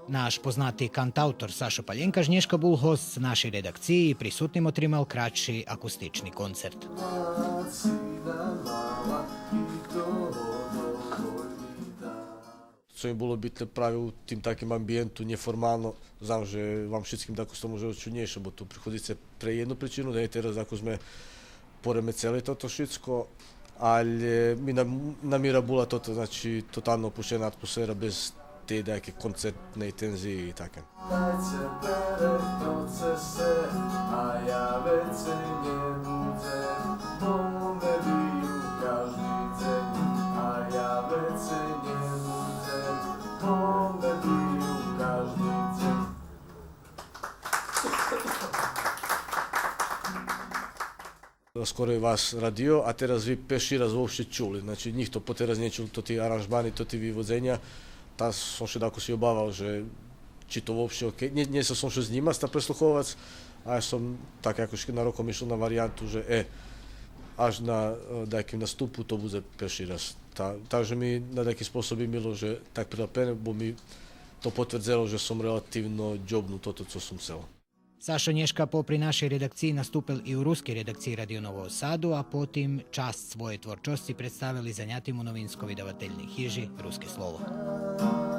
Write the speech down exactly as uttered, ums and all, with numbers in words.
Наш познати кантаутор Сашо Палєнкаш нєшка бул госц нашей редакциї и присутним отримал кратши акустични концерт. Цо ми було битне праве у тим таким амбиєнту, нєформално, знам же вам шицким дакус то може чуднєйше, бо ту приходзице пре єдну причину, да и тераз дакус зме поремецели тото шицко, алє ми нам-, намира була тото, значи, тотално опущена атмосфера без тей даяке концертней тензиї и таке. Скоро вас радио, а тераз ви перши раз вообще чули. Значи, нїхто потераз нє чул тоти аранжмани, тоти виводзеня. Та сом ше дакус и обавал же чи то вообще окей. Нє, нє сом ше знїмац та преслуховац, а сом так якош нароком ишол на вариянту же, е, аж на, е, даяким наступу то будзе перши раз. Та, так же ми на даяки способ и мило же так прилапене, бо ми то потвердзело же сом релативно дьобнул тото цо сом сцел. Сашо нєшка попри нашей редакциї наступел и у рускей редакциї Радио Нового Саду, а потим часц своєй творчосци представел и занятим у Новинско-видавательней хижи Руске слово.